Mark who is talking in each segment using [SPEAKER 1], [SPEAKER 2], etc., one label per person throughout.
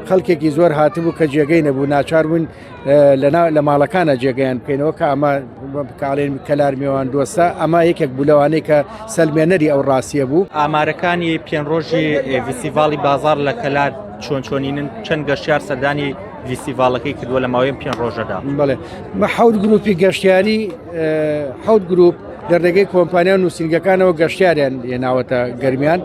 [SPEAKER 1] خەڵکێکی زۆر هاتبوو کە جێگەی نەبوو ناچار بووین لە ماڵەکانە جێگەیان بکەینەوە کە ئەمە کاڵێن کەلار میوان دۆستە ئەمە یەکێک بوو لەوانەی کە سەلمێنەری ئەو ڕاستیە بوو.
[SPEAKER 2] ئامارەکانی پێنج ڕۆژی ڤیستیڤاڵی بازاڕ لە کەلار چۆن چۆنینن چەند گەشتیار سەردانی ڤیستیڤاڵەکەی کردووە لە ماوەی پێنج ڕۆژەدا؟
[SPEAKER 1] بەڵێ بە حەوت گروپی گەشتیاری حەوت گروپ لە ڕێگەی کۆمپانیا و نووسینگەکانەوە گەشتیاریان هێناوەتە گەرمیان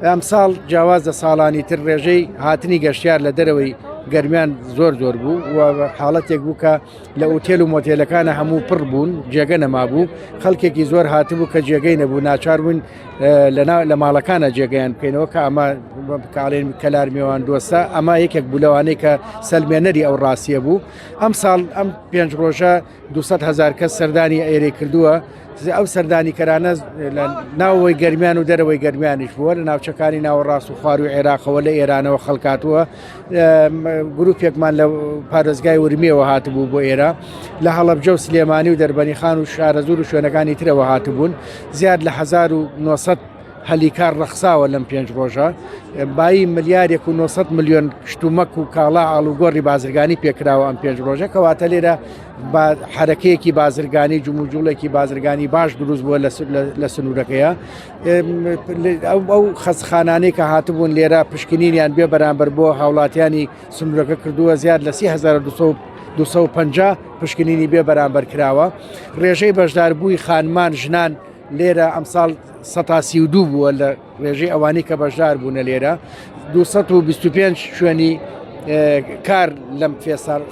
[SPEAKER 1] ئەمساڵ جیاواز لە ساڵانی تر ڕێژەی هاتنی گەشتیار لە دەرەوەی گەرمیان زۆر زۆر بوو و حاڵەتێک بوو کە لە ئوتێل و مۆتێلەکانە هەموو پڕ بوون جێگە نەمابوو خەڵکێکی زۆر هاتبوو کە جێگەی نەبوو ناچار بوون لە ماڵەکانە جێگەیان بکەینەوە کە ئەمە کاڵێن کەلار میوان دۆستە ئەمە یەکێک بوو لەوانەی کە سەلمێنەری ئەو ڕاستیە بوو ئەم ساڵ ئەم پێنج ڕۆژە 200 هزار کەس سەردانی ئێرەی کردووە ئەو سەردانیکەرانە لە ناوەوەی گەرمیان و دەرەوەی گەرمیانیش بووە لە ناوچەکانی ناوەڕاست و خواروی عێراقەوە لە ئێرانەوە خەڵکاتووە گروپێکمان لە پارێزگای ورمیەوە هاتبوو بۆ ئێرە لە هەڵەبجە و سلێمانی و دەربەنیخان و شارەزوور و شوێنەکانی ترەوە هاتبوون زیاد لە 1900 هەلی کار ڕەخساوە لەم پێنج ڕۆژە بایی ملیارێک و 900 میلیۆن شتومەک و کاڵا ئاڵوگۆڕی بازرگانی پێکراوە ئەم پێنج ڕۆژە کەواتە لێرە با حرەکەیەکی بازرگانی جموجوڵێکی بازرگانی باش دروست بووە لە سنوورەکەیە ئەو خەستخانانەی کە هاتبوون لێرە پشکنینیان بێ بەرامبەر بۆ هاوڵاتیانی سنوورەکە کردووە زیاد لە 3250 پشکنینی بێ بەرامبەر کراوە ڕێژەی بەشداربووی خانمان ژنان لێرە ئەمساڵ 32 بووە لە ڕێژەی ئەوانەی کە بەشدار بوونە لێرە 225 شوێنی کار لەم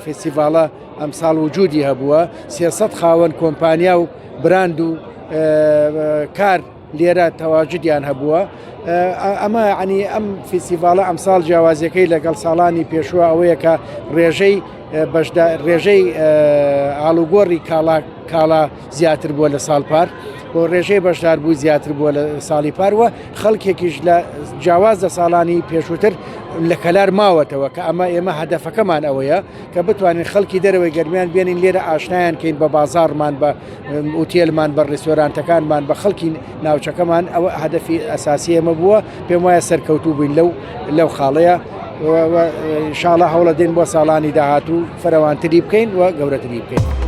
[SPEAKER 1] فێستیڤاڵە ئەمساڵ وجودی هەبووە 300 خاوەن کۆمپانیا و براند و کار لێرە تەواجدیان هەبووە ئەمە عنی ئەم فیستیڤاڵە ئەمساڵ جیاوازیەکەی لەگەڵ ساڵانی پێشووە ئەوەیە کە ڕێژەی بەشدا ڕێژەی ئاڵوگۆڕی کاڵا کاڵا زیاتر بووە لە ساڵ پار بۆ ڕێژەی بەشداربوو زیاتر بووە لە ساڵی پاروە خەڵکێکیش لە جیاواز لە ساڵانی پێشووتر لە کەلار ماوەتەوە کە ئەمە ئێمە هەدەفەکەمان ئەوەیە کە بتوانین خەڵکی دەرەوەی گەرمیان بێنین لێرە ئاشنایان کەین بە بازاڕمان بە ئوتێلمان بە ڕێستۆرانتەکانمان بە خەڵکی ناوچەکەمان ئەوە هەدەفی ئەساسی ئێمە بووە پێم وایە سەرکەوتوو بووین لەو لەو خاڵەیە شاڵە هەوڵە دێن بۆ ساڵانی داهاتوو فراوانتری بکەین و گەورەتری بکەین.